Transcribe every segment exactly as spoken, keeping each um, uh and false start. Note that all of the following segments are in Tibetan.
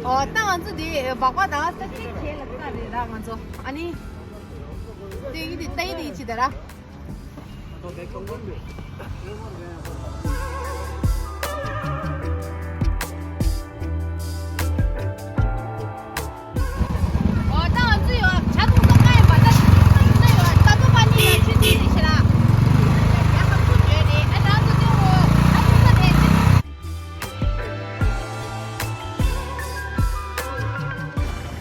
ཨོ་ད་ང་ཚོ་དེ་སྦག་སྦག་ད་ས་ཆེན་བྱས་ལ་ཀ་རེད་ར། ང་ཚོ་ཨ་ནི་དེ་ཡི་དེ་ལྟ་ཡི་དེ་ཡི་ཅི་ད་ར། ཨོ་ད་ང་ཚོ་ཡོད་ཇ་འཐུང་ས་ཀ་ཡིན་པ། ད་ཇ་འཐུང་ས་ཡོད་ད་ཏོ་པ་ནི་ཡ་ཆུ་ཆེན་རེད་ཤི་ར། ཡ་ཁ་ཁུ་བྱོས་རེད། ཨ་ད་ང་ཚོ་དེ་འོ་ཇ་འཐུང་ས་རེད།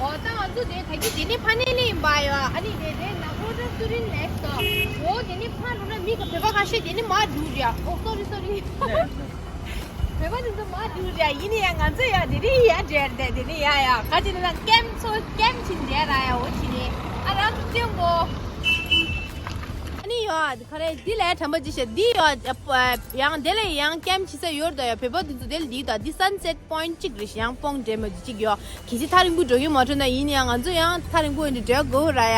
ཨོ་ད་ང་ཚོ་དེ་ད་གི་དེ་ནི་ཕ་ནི་ལི་ཡིན་པ་ཡོད། ཨ་ནི་དེ་དེ་ནག་རོ་ཏ་སུ་རིན་ལེགས་སོ། འོ་དེ་ནི་ཕ་རུ་ན་མི་ག་བོད་པ་ཁ་ཤས་དེ་ནི་མ་འགྲུལ་རེད། ཨོ་སོ་རི་སོ་རི། བོད་པ་དེ་ཚོ་མ་འགྲུལ་རེད། ཡིན་ནི་ཡ་ང་ཚོ་ཡ་དེ་རི་ཡ་འབྲེལ་དེ་དེ་ནི་ཡ་ཡ་ག་ཅི་ནི་ན་ཀེམ་ཚོ་ཀེམ་ཕྱིན་འབྲེལ་ར་ཡ། འོ་ཕྱིན་ནི་ཨ་རང་ཚོ་སྟོན་གོ། ཨ་ནི་ཡོད་ག་རེ་འདི་ལས་དྲན་པ་ཅི་ཤེས་འདི་ཡོད། ཡང་དེ་ལས་ཡང་ཀེམ་ཕྱི་ས་ཡོད་དོ་ཡ། བོད་པ་དེ་ཚོ་དེ་ལ་འདི་དང་འདི་སན་སེད་པོ་ཡིན་ཊི་གཅིག་རེད་ཤག་ཡང་སྤོང་འདྲེ་མོ་གཅིག་ཡོད། གལ་སྲིད་ཐག་རིང་པོ་འགྲོ་གི་མ་འགྲོ་ན་ཡིན་ཡང་ང་ཚོ་ཡང་ཐག་རིང་པོ་འདྲ་འགྲོ་དགོས་ར་ཡ།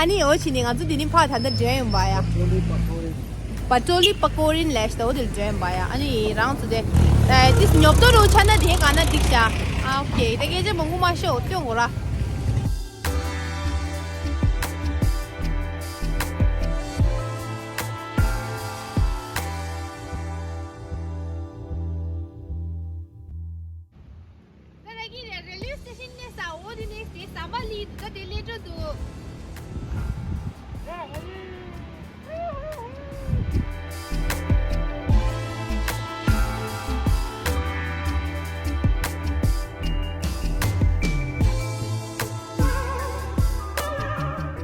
ཨ་ནི་འོ་ཕྱིན་ནི་ང་ཚོ་འདི་ནི་ཕར་ད་ལྟ་འགྲོ་ཡོང་པ་ཡ། པ་ཏོ་ལི་པ་ཀོ་རིན་ལས་ཤི་ད་འོ་དེ་ལ་འགྲོ་ཡོང་པ་ཡ། ཨ་ནི་རང་ཚོ་དེ་ཨ་ཏིས་ཉོབ་ཏོ་རུ་ཆ་ན་དེ་ག་ན་འགྲིག་ཤག་ཨ་ཨོ་ཁེ། ད་སྐད་ཆ་མང་པོ་མ་ཤོད་སྟོན་གོ་ར། ད་ལྟ་གི་རེ་ལི་སི་ཊེ་ཤན་ནས་ས་འོ་དེ་ནས་དེ་ཟམ་པ་ལི་ད་དེ་ལས་འགྲོ་འདུག་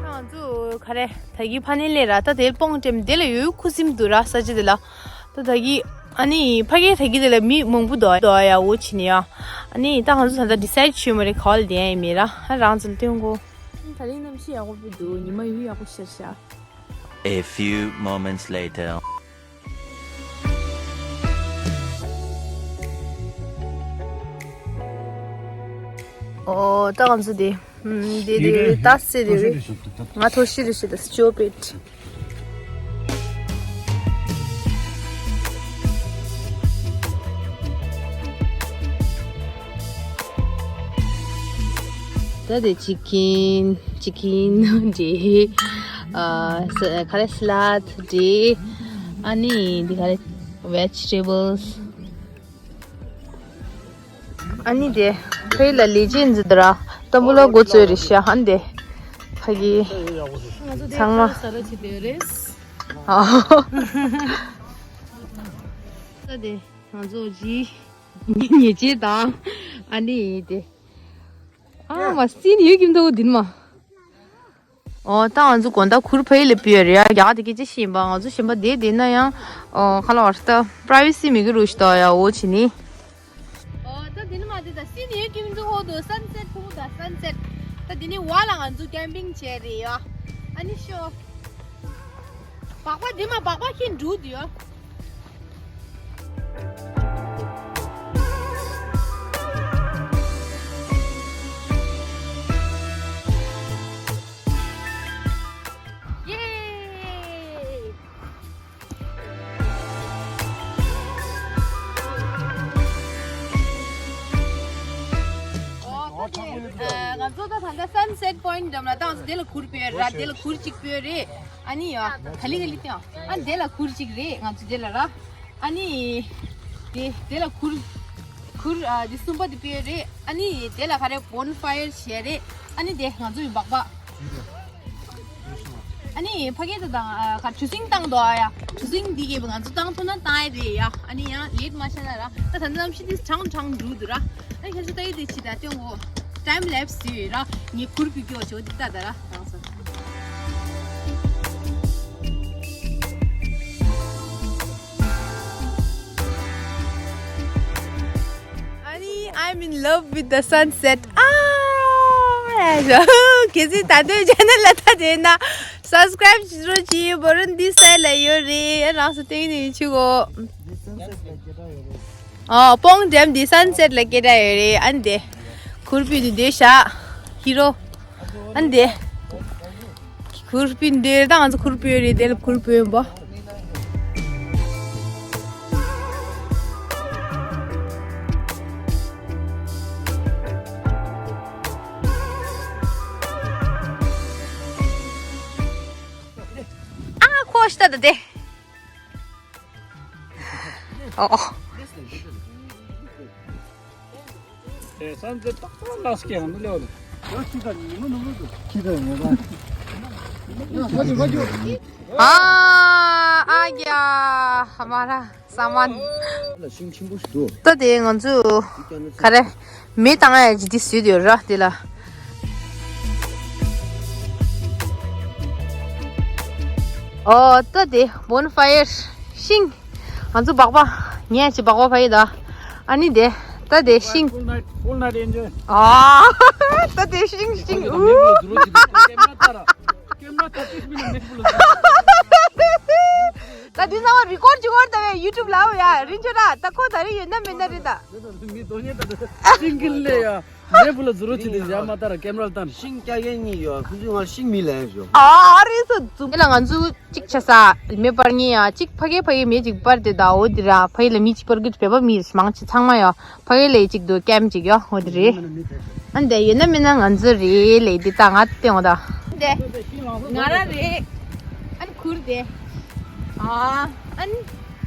ང་ཚོ་ག་རེ་ད་གི་ཕ་ནི་ལས་ར། ད་དེ་སྤོང་འགྲེམ་དེ་ལ་ཡོད་ཁུ་སིམ་འདུག་ར་ས་ཆ་དེ་ལ། ད་ད་གི་ཨ་ནི་ཕ་གི་ད་གི་དེ་ལ་མི་མང་པོ་འདུག་འདུག་ཡ། འོ་ཕྱིན་ནི་ཡ། ཨ་ནི་ད་ང་ཚོ་ད་ལྟ་ཌི་སའིཌ་བྱས་མ་རེད་ག་བ་ལ་བསྡད་ཡ་ཡིན་མིན་ར། ཨ་རང་ཚོ་ལ་སྟོན་གོ། ད་རིང་གནམ་གཤིས་ཡག་པོ་འདུག་ཉི་མ་ཡུལ་ཡག་པོ་ཤར་ཤག A few moments later. ཨོ་ད་ང་ཚོ་དེ་ཨམ་དེ་དེ་ད་སེ་དེ་ང་ཐོ་ཤི་རེ་ཤི་ད་སི་ཅོ་པེད། ད་དེ་ཅི་ཀིན་ཅི་ཀིན་འདི་ཨ་ས་ག་རེ་སི་ལད་འདི་ཨ་ནི་འདི་ག་རེ་ཝེ་ཇི་ཊེ་བལ་སི། ཨ་ནི་དེ་ཕའི་ལ་ལི་ཅན་ཟི་དུ་ར་ཏམ་བུ་ལ་གོ་ཚོད་རེ་ཤ་ཧན་དེ་ཕ་གི་ང་ཚོ་དེ་ཚང་མ་ས་ར་ཆི་དེ་རེད། ཨ་ད་དེ་ང་ཚོ་ཇི་ཉེ་ཆེ་དང་ཨ་ནི་དེ་ཨ་མ་སི་ནི་ཡོད་ཀྱིན་འདུག་དིན་མ། ཨོ་ད་ང་ཚོ་དགོང་དག་གུར་ཕ་ཡི་ལ་ཕུལ་ཡོད་རེད་ཡ། རྒྱ་གར་དེ་སྐད་ཆ་ཤེས་ཡིན་པ། ང་ཚོ་གཞན་པ་བསྡད་བསྡད་ན་ཡང་ཨོ་ཁ་ལ་བར་ད་པ་རའི་ཝེ་སི་མི་གི་རུ་ཤི་ཏོ་ཡ། འོ་ཕྱིན་ནི། ཨོ་ད་དེ་ནི་མ་དེ་ད་སི་ནི་ཡོད་ཀྱི་མི་འདུག་ཧོ་དུ་སན་སེད་ཕུ་ད་སན་སེད། ད་དེ་ནི་བ་ལ་ང་ཚོ་ཀེམ་པིང་བྱས་རེད་ཡ། ཨ་ནི་ཤོ། སྦག་སྦག་དེ་མ་སྦག་སྦག་ཁྱེད་འགྲོ་དུ་ཡ། ཡེ། ཨོ་ད་དེ་ཨ་ང་ཚོ་ད་ད་ལྟ་སན་སེད་པོ་ཡིན་འགྲམ་ལ་ད་ང་ཚོ་དེ་ལ་གུར་ཕུལ་ར། དེ་ལ་གུར་གཅིག་ཕུལ་རེད། ཨ་ནི་ཡ་ག་ལི་ག་ལི་ཏེ་ཨ་དེ་ལ་གུར་གཅིག་རེད། ང་ཚོ་དེ་ལ་ར། ཨ་ནི་དེ་དེ་ལ་གུར་གུར་ཨ་དེ་གསུམ་པ་དེ་ཕུལ་རེད། ཨ་ནི་དེ་ལ་ག་རེ་བོན་ཕ་ཡར་བྱས་རེད། ཨ་ནི་དེ་ང་ཚོ་ཡི་སྦག་སྦག་ཨ་ནི་ཕ་གི་ད་དང་ཨ་ཁ་ཆུ་སྲིན་བཏང་དོ་ཨ་ཡ། ཆུ་སྲིན་འདི་གས་ང་ཚོ་བཏང་ཐུབ་ན་བཏང་ཡ་རེད་ཡ། ཨ་ནི་ཡང་ལེད་མ་བྱས་ན་ར། ད་ད་ནམ་ཤི་དིས་གྲང་གྲང་འགྲོ་འདུག་ར། ཨ་ནི་ཁྱེད་ཚོ་ད་ཡི་དེ་ཕྱི་ད་སྟོན་གོ། ཊའིམ་ལེབ་སི་ཡོད་ར། ངས་གུར་ཕུལ་གྱི་འོ་ཆོ་འདི་ད་ད་ར་རང་སོ། ཨ་ནི་I'm in love with the sunset. ཨ་གལ་སྲིད་ད་དུང་ཅེ་ནལ་ལ་ད་དེ་ན་སབ་སི་ཀ་རེབ་བྱེད་རོགས་གྱིས། བོ་རུན་འདི་སའི་ལ་ཡོད་རེད། རང་སོ་སྟེང་ནས་ཆུ་གོ། ཨོ་སྤོང་འགྲམ་འདི་སན་སེད་ལ་སྐད་གྲགས་ཡོད་རེད། ཨ་ནི་དེ་གུར་ཕུལ་ནས་སྡོད་ཤག་ཧི་རོ། ཨ་ནི་དེ། གུར་ཕུལ་འདིར་ད་ང་ཚོ་གུར་ཕུལ་རེད། དེ་ལ་གུར་ཕུལ་ཡིན་པ། ད་ད་དེ། ཨོ། དེ་སང་ཙི་ཏག་ཏག་ལགས་ཀྱི་ཧང་ལེའོ་ལེ། ཨ་ཨ་ཡ་ཧ་མ་ར་ས་མན། ལ་ཤིང་ཆེན་པོ་ཞིག་འདུག་ད་དེ་ང་ཚོ་ག་རེ་མེ་བཏང་ཡ་ཅིག་འདི་བཟོས་ཡོད་ར་དེ་ལ། ཨོ་ད་དེ་bonfire ཤིང་། ང་ཚོ་སྦག་སྦག་ཉལ་ཅིག་སྦག་སྦག་ཕ་ཡི་ད། ཨ་ནི་དེ་ད་དེ་ཤིང་། Full night, full night enjoy. ཨ་ད་དེ་ཤིང་ཤིང་ཨུ། ད་འདི་ཚང་མ་རི་ཀོར་ཅིག་བར་ད་བས་ཡུ་ཊུབ་ལ་ཡ་རིན་ཆོ་ར་ད་ཁོ་ད་རེ་ཡོད་ན་མེད་ན་རེད་ད། མི་དོ་ཉེ་ད་ད་ཤིང་གི་ལེ་ཡ། མེ་བུ་ལ་ཛུ་རུ་ཅི་དེ་ཡ་མ་ད་ར་ཀེམ་ར་ལ་ཏན། ཤིང་སྐྱ་ཡན་གཉིས་ཡོད། ཁོ་ཚོས་ང་ཤིང་མི་ལེན་ཞོ། ཨ་རེད་སོ་ཛུ། དེ་ལ་ང་ཚོ་གཅིག་ཆ་ས་མེ་སྤར་ངེས་ཡ་གཅིག་ཕ་གི་ཕ་གི་མེ་གཅིག་སྤར་དེ་ད་འོ་དེ་ར་ཕ་གི་ལ་མི་གཅིག་སྤར་གི་བེ་བ་མི་མང་ཆེ་ཚང་མ་ཡོད། ཕ་གི་ལ་གཅིག་དུ་ཀེམ་གཅིག་ཡོད་འོ་དེ་རེད། ཨ་འདི་ཡོད་ན་མེད་ན་ང་ཚོ་རེད་ལེ་འདི་ད་ང་སྟེང་འོ་ད། འདི་ང་ར་རེད། ཨན་ཁུར་དེ། ཨ་ཨན་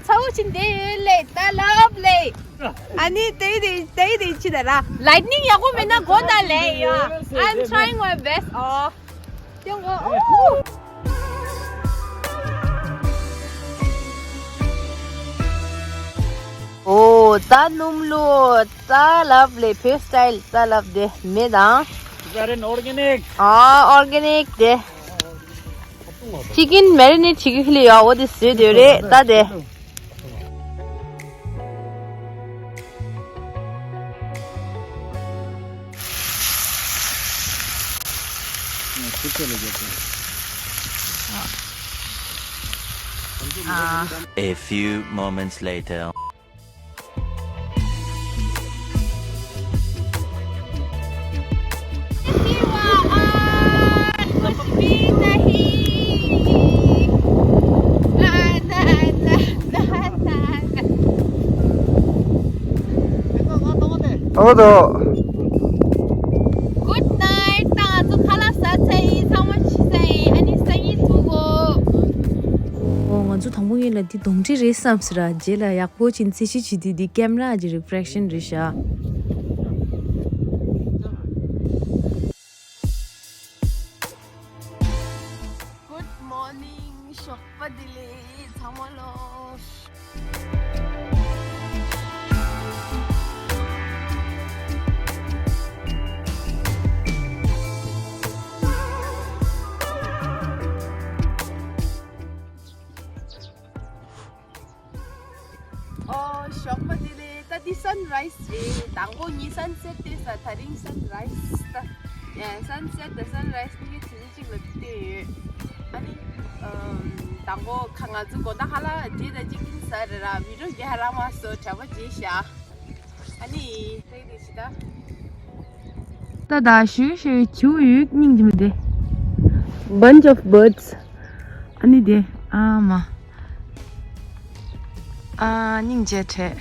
ཚ་བོ་ཆིན་དེ་ཡོད་ལེ་ད་ལབ་ལེ། ཨ་ནི་དེ་དེ་དེ་དེ་ཅི་ད་ར། Lightning ཡག་པོ་མེད་ན་གོ་ད་ལེ་ཡ། I'm trying my best. ཨོ། ཏེ་ངོ་ཨོ། ཨོ་ད་སྣུམ་ལོ་ད་ལབ་ལེ་བོད་སི་ཊའིལ་ད་ལབ་དེ་མེ་དང་། Is that an organic? ཨ་organic དེ། Chicken marinate བྱེད་ཀྱི་ལེ་ཡ་འོ་དེ་བཟོས་དེ་རེད་ད་དེ། A few moments later. ཨོ་དོ། Good night. ད་ང་ཚོ་ཁ་ལག་ཟ་ཚར་ཡིན། ཚང་མ་ཤི་ཚར་ཡིན། ཨ་ནི་སང་ཉིན་ཐུག་གོ། ཨོ་ང་ཚོ་དང་པོ་ངེད་ལ་འདི་གདོང་འདྲེ་རེད་བསམ་ཟེར་ར། རྗེས་ལ་ཡག་པོ་ཕྱིན་རྩད་ཞིབ་བྱེད་དུས་འདི་ཀེམ་ར་གྱི་རི་ཕེ་ལེག་ཤན་རེད་ཤག Good morning. ཞོགས་པ་བདེ་ལེགས་ཚང་མ་ལོ། ཨོ་ཞོགས་པ་བདེ་ལེགས། ད་འདི་སན་རའི་སི་རེད། དང་པོ་ངའི་སན་སེཊ་དེ་ས། ད་རིང་སན་རའི་སི། ད་ཡ་སན་སེཊ་དང་སན་རའི་སི་གཉིས་ཀ་དེ་ནས་གཅིག་ལ་བལྟས་ཡོད། ཨ་ནི་ཨམ་དང་པོ་ཁ་ང་ཚོ་དགོང་དག་ཧ་ལ་བརྗེད་ད་གཅིག་ཡིན་ས་རེད་ར། མི་འགྲོ་རྒྱ་ར་མ་སོ་གྲྭ་པ་བརྗེད་ཤག་ཨ་ནི་ད་ཡི་དེ་ཤི་ད། ད་ད་ཞུ་ཞུ་ཆུ་ཡུག་སྙིང་རྗེ་མི་དེ། Bunch of birds. ཨ་ནི་དེ་ཨ་མ། ཨ་སྙིང་རྗེ་བྲལ།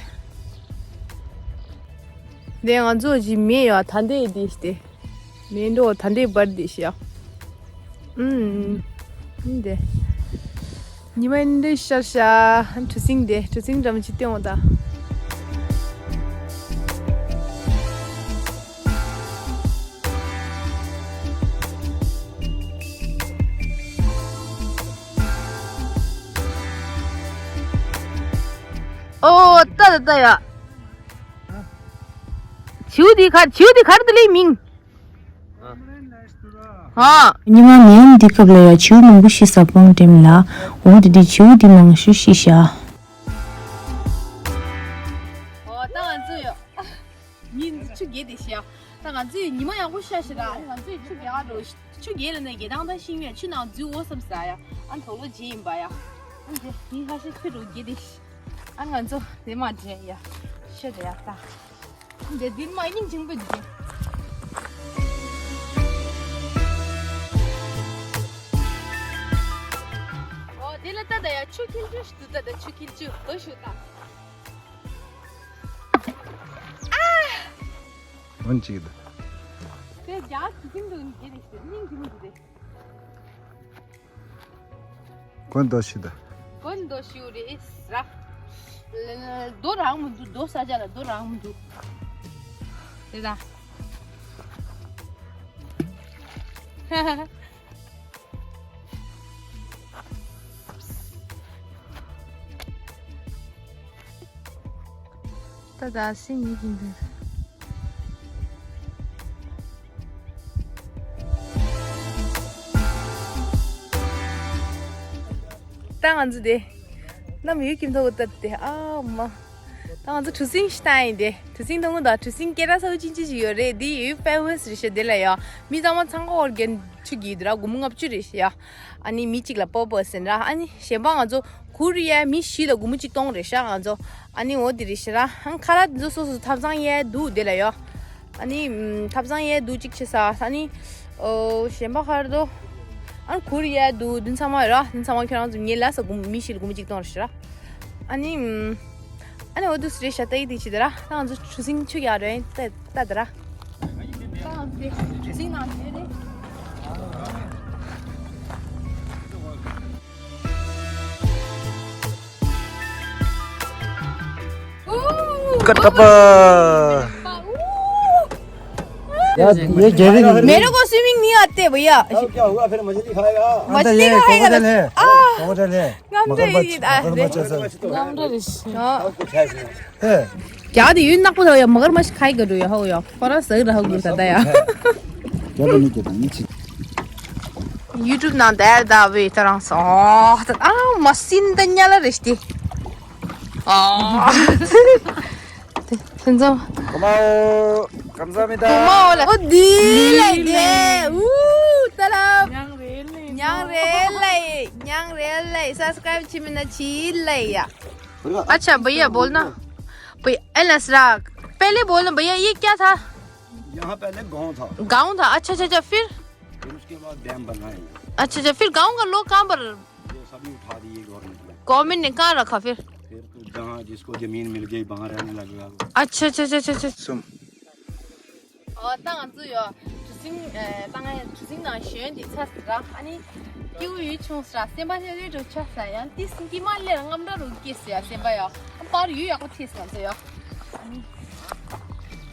དེ་ང་ཚོ་ཅི་མེད་ཡ་ད་འདི་དེ་སྟེ། མེ་འགྲོ་ད་འདི་འབར་དེ་ཤི་ཡ། ཨུམ། ཨུམ་དེ། ཉི་མ་འདི་ཤར་ཤག་གྲུ་གཟིངས་དེ་གྲུ་གཟིངས་འདྲ་མི་ཅི་སྟེང་འོ་ད། ཨོ་ད་ད་ད་ཡ། བྱིའུ་དེ་གར་བྱིའུ་དེ་གར་དུ་ལེན་མིང་། ཨ། ཉི་མ་ནེམ་འདི་སྐབས་ལ་ཡ་བྱིའུ་མང་པོ་ཤི་ས་སྤོང་འགྲེམ་ལ། འོ་དེ་དུས་བྱིའུ་འདི་མང་ཤོས་ཤི་ཤག་ཨོ་ད་ང་ཚོ་ཡོ། ཉིན་ཆུ་རྒྱས་དེ་ཤི་ཡ། ད་ང་ཚོས་ཉི་མ་ཡག་པོ་ཤར་ཤི་ར། ང་ཚོས་ཆུ་རྒྱས་ག་འགྲོ། ཆུ་རྒྱས་ལ་ནས་རྒྱས་དང་ད་ཤིང་ཡོད་ཆུ་ནང་འཛུལ་འོ་བསམ་ས་ཡ། ཨ་དོག་ལོ་རྗེས་ཡིན་པ་ཡ། ཨ་འདི་ཉིན་ཁ་ཤས་ཆུ་འགྲོ་རྒྱས་དེ་ཤི། ཨ་ང་ཚོ་དེ་མ་འདྲེ་ཡ། ཤི་རེ་ཡ་ད། འདི་འདི་མ་སྙིང་རྗེ་པོ་འདི། འོ་དེ་ལ་ད་ད་ཡ་ཆུ་ཁྱིལ་ཆུ་ཞིག་འདུག་ད་ད་ཆུ་ཁྱིལ་ཆུ་ལོ་ཞུ་ད། ཨ། འོན་ཅིག་ད། དེ་རྒྱ་ཆུ་ཁྱིལ་འདུག་འདི་རེད་ཤི་སྙིང་རྗེ་པོ་འདི་རེད། ཀོན་ཏོ་ཤི་ད། གོན་དོ་ཤིའུ་རེད་ར། རྡོ་རང་མི་འདུག་རྡོ་ས་ཆ་ལ་རྡོ་རང་མི་འདུག་དེ་ད། ད་ད་སི་ཉི་གིན་དེ། ད་ང་ཚོ་དེ། ནམ་ཡུལ་ཀྱི་མཐོ་བོ་བཏབ་སྟེ་ཨ་མ། ད་ང་ཚོ་གྲུ་གཟིངས་ཤི་ཏང་ཡིན་ཏེ། གྲུ་གཟིངས་མཐོང་གི་འདུག་གྲུ་གཟིངས་སྐད་གྲགས་ཚ་བོ་ཅི་ཅི་ཞིག་ཡོད་རེད། འདི་ཡུལ་ཕེ་མ་སི་རེད་ཤག་འདི་ལ་ཡོ། མི་ཚང་མ་ཚང་ཁ་འོར་གན་ཆུ་གི་འདི་ར་སྒོར་མོ་ལྔ་བཅུ་རེད་ཤག་ཡ། ཨ་ནི་མི་གཅིག་ལ་པོ་པོ་ཟེར་ར། ཨ་ནི་གཞན་པ་ང་ཚོ་ཁུ་རི་ཡ་མི་བཞི་ལ་སྒོར་མོ་གཅིག་སྟོང་རེད་ཤག་ང་ཚོ། ཨ་ནི་འོ་འདི་རེད་ཤག་ར། ཨ་ཁ་ར་འདི་ཚོ་སོ་སོ་ཐབ་ཚང་ཡ་འདུག་འདི་ལ་ཡོ། ཨ་ནི་ཨམ་ཐབ་ཚང་ཡས་འདུག་གཅིག་བྱེད་ས། ཨ་ནི་ཨོ་གཞན་པ་ཁར་དོ། ཨ་ནི་གུར་ཡས་འདུག་འདི་ཚང་མ་ར། འདི་ཚང་མ་ཁྱོད་རང་ཚོ་ངའི་ལ་ས་གུ་མི་ཤིལ་གུ་མི་གཅིག་གཏོང་ར་ཤི་ར། ཨ་ནི་ཨམ་ཨ་ནི་འོ་འདུག་སི་རེད་ཤ་ཏ་ཡི་དེ་ཆི་དེ་ར། ད་ང་ཚོ་གྲུ་གཟིངས་ཆུ་ཡག་རེད་ད་ད་དེ་ར། ད་ང་ཚོ་གྲུ་གཟིངས་ནང་དེ་རེད། ཀ་ཏ་པ། ये गहरी नहीं। मेरे को स्विमिंग नहीं आते भैया। अब क्या हुआ फिर, मछली खाएगा? मछली खाएगा। कोकोडल है। आ, कोकोडल है। मगरमच्छ, मगरमच्छ सब। हाँ। क्या दी यूं नक पुदो या मगरमच्छ खाएगा दो या हो या। पर सही रहोगे दादा या। क्या बनी के बनी। YouTube ནང་བསྡད་ད་བའི་ད་རང་སོ། ཨ་མ་སིན་ད་ཉ་ལ་རེ་ཤི། ཨ། ཐེན་ཙམ། ཀོ་མའོ། ཀམ་ས་མི་ད། ཀོ་མའོ་ལ། ཨོ་དི་ལ་དེ། ཨུ་ད་ལ། ཉང་རེ་ལེ། ཉང་རེ་ལེ། ཉང་རེ་ལེ། སབ་སི་ཀ་རབ་བྱེད་མི་ན་ཆི་ལེ་ཡ། अच्छा भैया बोलना। भैया एलएस राग। पहले बोलना भैया ये क्या था? यहाँ पहले गांव था। गांव था। अच्छा अच्छा अच्छा फिर? फिर उसके बाद डैम बना है। अच्छा अच्छा फिर गांव का लोग कहाँ पर? ये सभी उठा दिए गवर्नमेंट ने। गवर्नमेंट ने कहाँ रखा फिर? फिर तो जहाँ जिसको जमीन मिल गई वहाँ रहने लग गया। अच्छा अच्छा अच्छा अच्छा अच्छा। ཨོ་ད་ང་ཚོ་ཡོ་གྲུ་གཟིངས་ཨེ་ད་ང་གྲུ་གཟིངས་ནང་ཞོན་དེ་ཚར་ཟེར་ར། ཨ་ནི་སྐྱིད་པོ་ཡོད་བྱུང་ཟེར་ར། སེམས་པ་ཤ་རེ་འགྲོ་ཆ་ཟེར་ཡང་ཏི་སིང་གི་མ་ལེར་རྔམ་འདྲ་རུ་སྐྱེས་ཟེར་ཡ་སེམས་པ་ཡོ། ཨ་པར་ཡོད་ཡག་པོ་ཐེས་ཟེར་ཡོ། ཨ་ནི་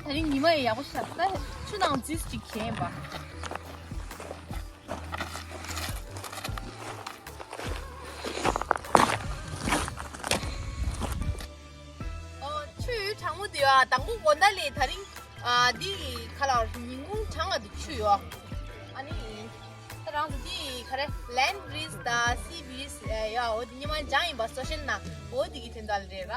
ད་རིང་ཉི་མ་ཡི་ཡག་པོ་ཤར་ད་ཆུ་ནང་འཛུལ་ཅིག་གྱེན་པ། ཨོ་ཆུ་གྲང་མོ་དེ་ཡོད་ཨ། དང་པོ་དགོང་དག་ལས་ད་རིང་ཨ་འདི་ཁ་ལག་ཉིན་གུང་གྲང་ང་འདུག་ཆུ་ཡོད་ཨ། ཨ་ནི་ད་རང་ཚོ་འདི་ག་རེ་ལེན་བྷི་རིཇ་དང་སི་བྷི་རིཇ་ཡོད་ཨ། འོ་འདི་ཉི་མ་སྦྱངས་ཡིན་པ་སོ་ཤལ་ནང་འོ་འདི་གི་དོན་དག་ལ་རེད་ར།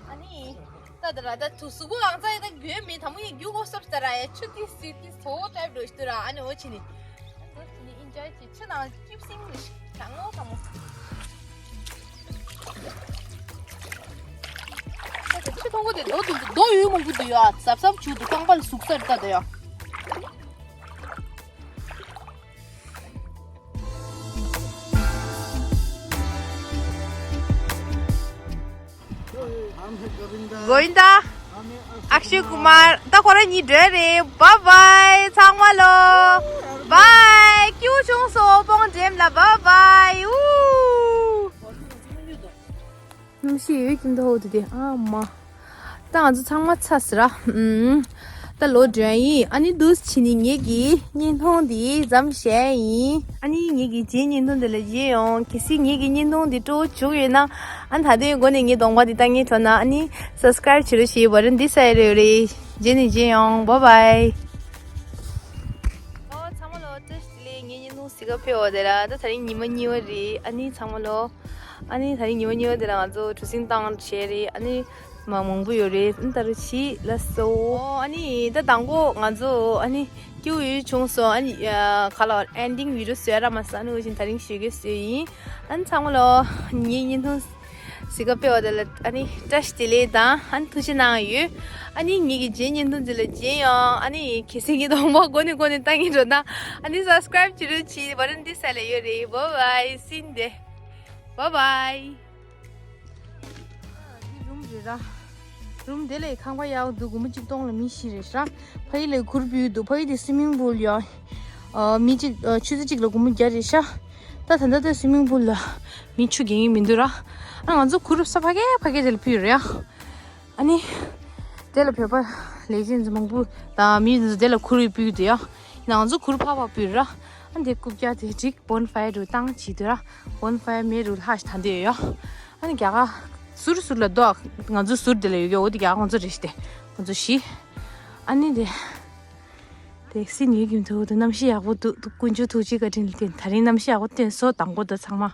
ཨ་ནི། ད་ད་ར་ད་དུ་སུ་གུ་ཨང་ཙ་ཡི་ད་རྒྱུན་མི་ད་མོ་ཡི་རྒྱུ་གོ་སོབ་ད་ར་ཡ་ཆུ་ཏི་སི་ཏི་སོ་ཊའིབ་འགྲོ་ཤི་ཏུ་ར། ཨ་ནི་འོ་ཆི་ནི་འོ་ཆི་ནི་ཨིན་ཇོའི་ཆི་ཆུ་ནང་ཀིབ་སིང་རི་ཤི་ད་ངོ་ད་མོ། ད་ད་ཆུ་ཐོང་གོ་དེ་རྡོ་དུ་རྡོ་ཡོད་མང་པོ་དུ་ཡོད་ཨ། ཟབ་ཟབ་ཆུ་དུ་རྐང་པ་ལ་ཟུག་ས་རི་ད་ད་ཡོད། गोविंदा, अक्षय कुमार, ད་ཁོ་རང་གཉིས་འགྲོ་རེད། Bye bye ཚང་མ་ལོ། Bye སྐྱིད་པོ་བྱུང་སོང་སྤོང་འགྲེམས་ལ། Bye bye ཨུ། གནམ་གཤིས་ཡོད་ཀྱིན་འདུག་ཧོ་དུ་དེ་ཨ་མ། ད་ང་ཚོ་ཚང་མ་ཚར་ཟེར་ར། ཨུམ། ད་ལོ་སྒྲོན་ཡིན། ཨ་ནི་འདུག་ཕྱི་ནི་ངེད་ཀྱི་བརྙན་ཐུང་འདི་མཚམས་བཞག་ཡིན། ཨ་ནི་ངེད་ཀྱི་རྗེས་བརྙན་ཐུང་འདི་ལ་མཇལ་ཡོང་། གལ་སྲིད་ངེད་ཀྱི་བརྙན་ཐུང་འདི་སྤྲོ་བོ་བྱུང་ཡོད་ན། ཨ་ནི་ད་དུང་མགོ་ནས་ངའི་གདོང་པ་འདི་ལྟ་ངེས་ཐོན་ན་ཨ་ནི་སབ་སི་ཀ་རབ་བྱེད་རོགས་ཞེས་བར་འདི་ས་ཡ་རེ་རེ། རྗེས་ནས་མཇལ་ཡོང་། Bye bye ཨོ་ཚང་མ་ལོ་བཀྲ་ཤིས་བདེ་ལེགས། ངའི་བརྙན་ཐུང་གཟིགས་ག་ཕེབས་པ་དེ་ལ་ད་ད་རིང་ཉི་མ་གཉིས་པ་རེད། ཨ་ནི་ཚང་མ་ལོ། ཨ་ནི་ད་རིང་ཉི་མ་གཉིས་པ་དེ་ལ་ང་ཚོ་གྲུ་གཟིངས་བཏང་བྱས་རེད། ཨ་ནི་མ་མང་པོ་ཡོད་རེད། ཨ་ནི་ད་རུང་ཕྱིས་ལ་སོ། ཨོ་ཨ་ནི་ད་དང་པོ་ང་ཚོ་ཨ་ནི་སྐྱིད་པོ་ཡོད་བྱུང་སོང་། ཨ་ནི་ཡ་ག་ལ་ཨེན་ཌིང་བི་ཌི་ཡོ་བཟོས་ར་མ་ས་ནུ་བཞིན་ད་རིང་ཞུ་གི་བཟོས་ཡིན། ཨ་ནི་ཚང་མ་ལོ་ངའི་བརྙན་ཐུང་གཟིགས་ག་ཕེབས་པ་དེ་ལ་ཨ་ནི་བཀྲ་ཤིས་བདེ་ལེགས་དང་ཨ་ནི་ཐུགས་རྗེ་གནང་ཡོད། ཨ་ནི་ངེད་ཀྱི་རྗེས་བརྙན་ཐུང་འདི་ལ་མཇལ་ཡོང་། ཨ་ནི་གལ་སྲིད་ངའི་གདོང་པ་མགོ་ནས་མགོ་ནས་ལྟ་གིན་འགྲོ་ན་ཨ་ནི་སབ་སི་ཀ་རབ་བྱེད་རོགས་བྱེད། བར་འདི་ས་ལ་ཡོད་རེད། Bye bye སིན་དེ། Bye bye འདི་རུམ་རེད་ར། རུམ་དེ་ལས་ཁང་པ་ཡག་འདུག་སྒོར་མོ་གཅིག་སྟོང་ལ་མི་བཞི་རེད་ཤག་ཕ་གི་ལས་གུར་ཕུལ་འདུག་ཕ་གི་དེ་སུའི་མིང་པུལ་ཡོད། ཨ་མི་གཅིག་ཨ་ཆུ་ཚོད་གཅིག་ལ་སྒོར་མོ་བརྒྱ་རེད་ཤག་ད་ད་ལྟ་དེ་སུའི་མིང་པུལ་ལ་མི་ཆུ་རྒྱག་གི་མི་འདུག་ར། ཨ་ང་ཚོ་གུ་རུབ་ས་ཕ་གི་ཕ་གི་དེ་ལ་ཕུལ་རེད་ཡ། ཨ་ནི་དེ་ལ་བོད་པ་ལས་བྱེད་མང་པོ་དང་མི་དེ་ལ་གུ་རུབ་ཕུལ་གི་འདུག་ཡ། ཡིན་ནའང་ང་ཚོ་གུ་རུབ་ཕར་ཕར་ཕུལ་ར། ཨ་ནི་དེ་རྐུབ་བཀྱག་དེ་འགྲིག་བོན་ཕ་ཡར་རུ་བཏང་བྱེད་འདུག་ར། བོན་ཕ་ཡར་མེ་རུ་ལྷག་ཞིག་ད་འདོད་ཡོད་ཡ། ཨ་ནི་རྒྱ་གར་ཟུར་ཟུར་ལ་འདུག་ང་ཚོ་ཟུར་དེ་ལ་ཡོད་ཡོད། འོ་དེ་རྒྱ་གར་ང་ཚོ་རེད་ཤི་དེ། ང་ཚོ་བཞི། ཨ་ནི་དེ། དེ་སི་ནི་གིམ་ཐུག་དུ་གནམ་གཤིས་ཡག་པོ་འདུག་དཀོན་མཆོག་ཐུགས་རྗེ་བཀའ་དྲིན་ལ་བརྟེན་ད་རིང་གནམ་གཤིས་ཡག་པོ་བསྟན་སོ་དང་པོ་དང་ཚང་མ།